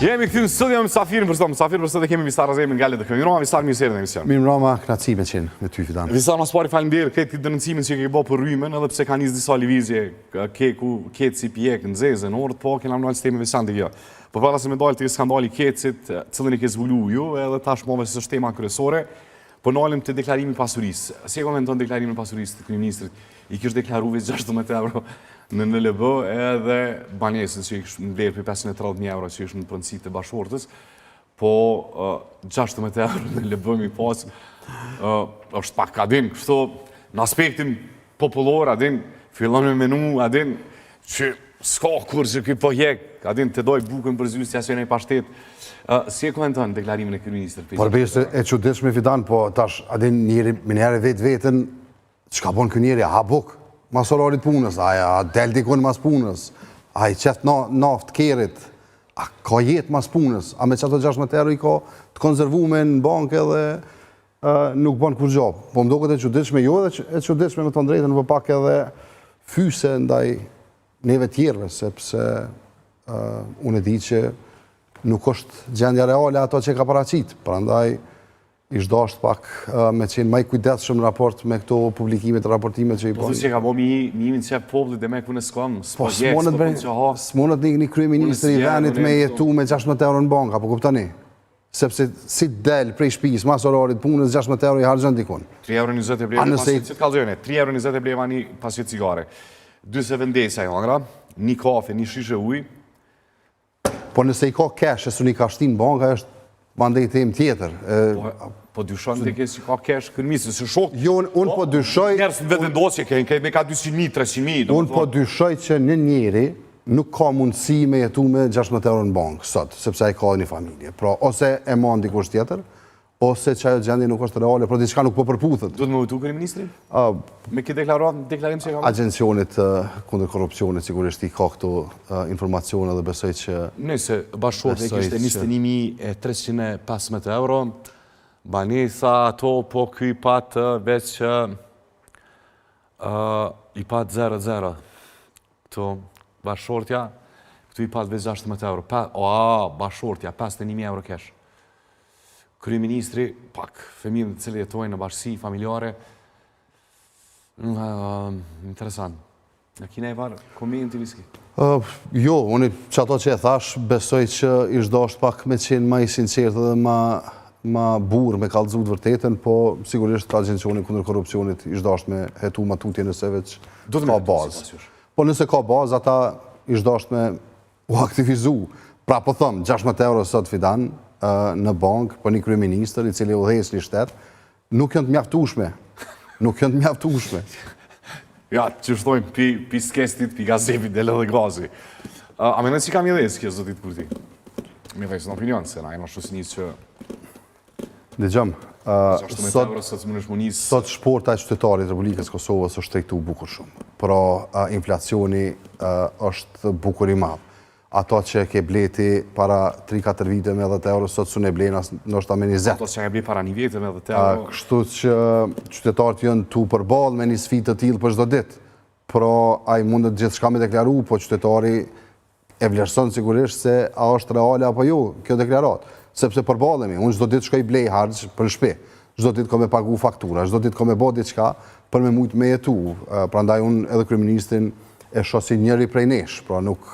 Jemi këtu në studio me mysafirin për sot, mysafir për sot e kemi Visar Azemin nga LDK. Mirëmrama Visar, mirë se erdhe në emision. Mirëmrama, kënaqësi me qenë me ty Fidan. Visar, ma s'pari faleminderit këtë këtë denoncimin që ke bë për rrymën, edhe pse ka nisë disa lëvizje, ke ku KEDS-i p'i hjek n'zezë në orët, po kena me nalë temë veçantë kjo. Po para se me dalë te skandali i KEDS-it, cilin e ke zbulu ju, edhe tash më se është tema kryesore, po nalim te deklarimi i pasurisë. Si e komenton deklarimin e pasurisë të kryeministrit? I kish deklaru veç 16 euro në NLB edhe banesën që ish në vlerë për 530.000 euro që ish në pronësi të bashkëshortes, po 16 euro në NLB mi pas, është pak a din, kështu në aspektin popullor, a din, fillon me menu, a din, që s'ka kur që ky po hjek, a din, të doj bukën për zysë, ja që në i pashtet. Si e komenton deklarimin e kryeministrit? Por besë e çuditshme Fidan, po tash, a din, njeri, menjëherë vetë vetën, Çka bon ky njeri, a ha bukë mas orarit punës, a, a del dikun mas punës, a i qet na, naftë kerrit, a ka jetë mas punës, a me qato 16 euro i ka të konzervume në bankë edhe nuk bon kurgjo. Po më doket e çuditshme, jo edhe e çuditshme me thonë drejtën, po pak edhe fyese ndaj neve tjerëve, sepse uh, unë e di që nuk është gjendja reale ato që ka paraqit. Prandaj ish dasht pak me qenë ma i kujdesshëm në raport me këto publikimet, raportimet që i po bën. Po që ka bo mi mi që popullit dhe me ku në s'kam, s'po po s'mundet s'po që ha. S'mundet një, një kryeministër i vendit me jetu me 16 euro në banka, po kuptoni? Sepse si del prej shtëpisë mas orarit punës 16 euro i harxhon dikun. 3 euro 20 e bleva nëse... pasi kallzojne, 3 euro 20 e bleva një paketë cigare. Dy seven days ai hangra, një kafe, një shishe ujë, Po nëse i ka cash e s'un i ka shti në banka, është mandej temë tjetër. Po, po dyshon ti ke si ka cash kryeministri, se shok. Jo, unë po, po dyshoj. Njerëz në Vetëvendosje ke, ke me ka 200.000, 300.000, Unë po dyshoj që një njeri nuk ka mundësi me jetu me 16 euro në bankë sot, sepse ai ka një familje. Pra, ose e man dikush tjetër, ose që ajo gjendje nuk është reale, pra diçka nuk po përputhet. Duhet me u hetu kryeministri? Me këtë deklaratë, deklarim që ka bërë? Agjencionet kundër korrupsionit sigurisht i ka këto informacione dhe besoj që Nëse bashkëshortja kishte 21315 euro, banesa ato po ky pat veç i pat 00. Këtu bashkëshortja, këtu i pat veç 16 euro. Pa, o, a, bashkëshortja, 51000 euro cash. Kryeministri, pak fëmijët të cilët jetojnë në bashkësi familjare, interesant. A ki najfarë komenti viski? Uh, jo, unë që ato që e thash, besoj që ish dasht pak me qenë ma i sinqertë dhe ma, ma burrë me kallëzu të vërtetën, po sigurisht agjencioni kundër korrupsionit ish dasht me hetu ma tutje nëse veç ka bazë. Po nëse ka bazë, ata ish dasht me u aktivizu. Pra po thom, 16 euro sot Fidan në bankë për një kryeministër i cili udhëheq një shtet, nuk janë të mjaftueshme. Nuk janë të mjaftueshme. Ja, që shtojnë pi, pi skestit, pi gazepit, del edhe gazi. A mendon si ka me i dhez kjo zotit Kurti? Me dhezë në opinion, se na jena shoqënisë që Dëgjom, sot, sot shporta e qytetarit Republikës Kosovës është shtrenjtu bukur shumë. Pra, inflacioni është bukur i madh. Ato që ke ble ti para 3-4 vite me 10 euro, sot s'un e blen as ndoshta me 20. Ato që ke ble para një vite me 10 euro. Kështu që qytetarët janë tu përballë me një sfidë të tillë për çdo ditë. Pra, ai mundet gjithçka me deklaru, po qytetari e vlerëson sigurisht se a është reale apo jo kjo deklaratë, sepse përballemi, unë çdo ditë shkoj blej harxh për në shtëpi, çdo ditë kam me pagu faktura, çdo ditë kam me bo diçka për me mujt me jetu, prandaj unë edhe kryeministrin e shoh si njëri prej nesh, pra nuk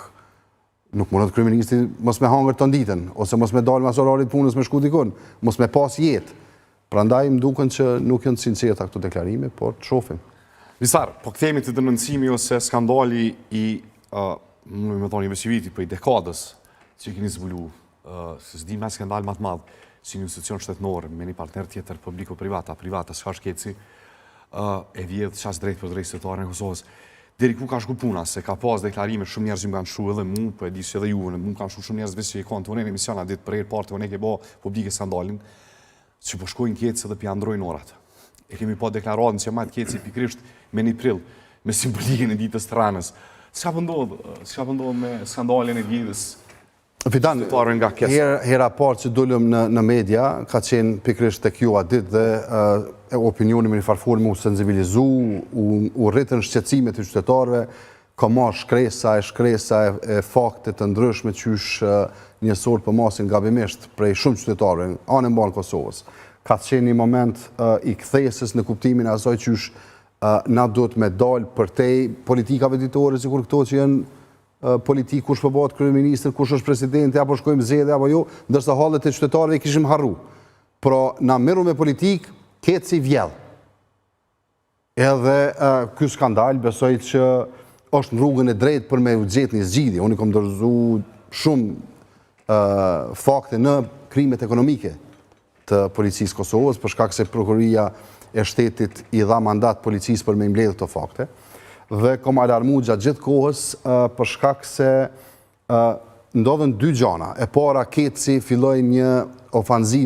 nuk mundet kryeministri mos me hangër tan ditën, ose mos me dalë mas orarit punës me shku dikun, mos me pas jetë. Prandaj më duken që nuk janë të sinqerta këto deklarime, por të shohim. Visar, po kthehemi te denoncimi ose skandali i uh, më me thonë, jo viti, po i dekadës që keni zbulu, uh, se s'di ma skandal ma të madh, si një institucion shtetënor me një partner tjetër publiko-privat, a privat, a s'ka shkeci, uh, e vjedh qaq drejtpërdrejt qytetarin e Kosovës. Deri ku ka shku puna, se ka pas deklarime shumë njerëz që më kanë shkru edhe mu, po e di që edhe ju, mu kanë shkru shumë njerëz veç që i kanë të unë në emision atë ditë për herë parë të unë ke bo publike skandalin, që po shkojnë KEDS edhe p'i ndrojnë orat. E kemi pa deklaratën që majtë KEDS-i pikërisht me një prill, me simbolikën e ditës të ranës. Çka po ndodh? Çka po ndodh me skandalin e vjedhjes? Fidan, nga hera, hera parë që dulëm në, në media, ka qenë pikërisht te kjo atë ditë dhe uh, opinioni me një farë forme u sensibilizu, u, u rritën shqetësimet e qytetarëve. Ka marrë shkresa e shkresa e, e fakte të ndryshme qysh njësorët po masin gabimisht prej shumë qytetarëve, anë e mbanë Kosovës. Ka qenë një moment i kthesës në kuptimin e asaj qysh na duhet me dal përtej politikave ditore, sikur këto që janë politikë, kush po bëhet kryeministër, kush është presidenti, apo shkojmë zgjedhje apo jo, ndërsa hallet e qytetarëve i kishim harru. Pra, na merru me politikë, KEDS-i vjedh. Edhe ky skandal besoj që është në rrugën e drejtë për me u gjetë një zgjidhje. Unë i kom dorëzu shumë fakte në krimet ekonomike të policisë Kosovës, për shkak se prokuroria e shtetit i dha mandat policisë për me mbledhë këto fakte. Dhe kom alarmu gjatë gjithë kohës për shkak se ndodhen dy gjana. E para, KEDS-i filloi një ofanzivë.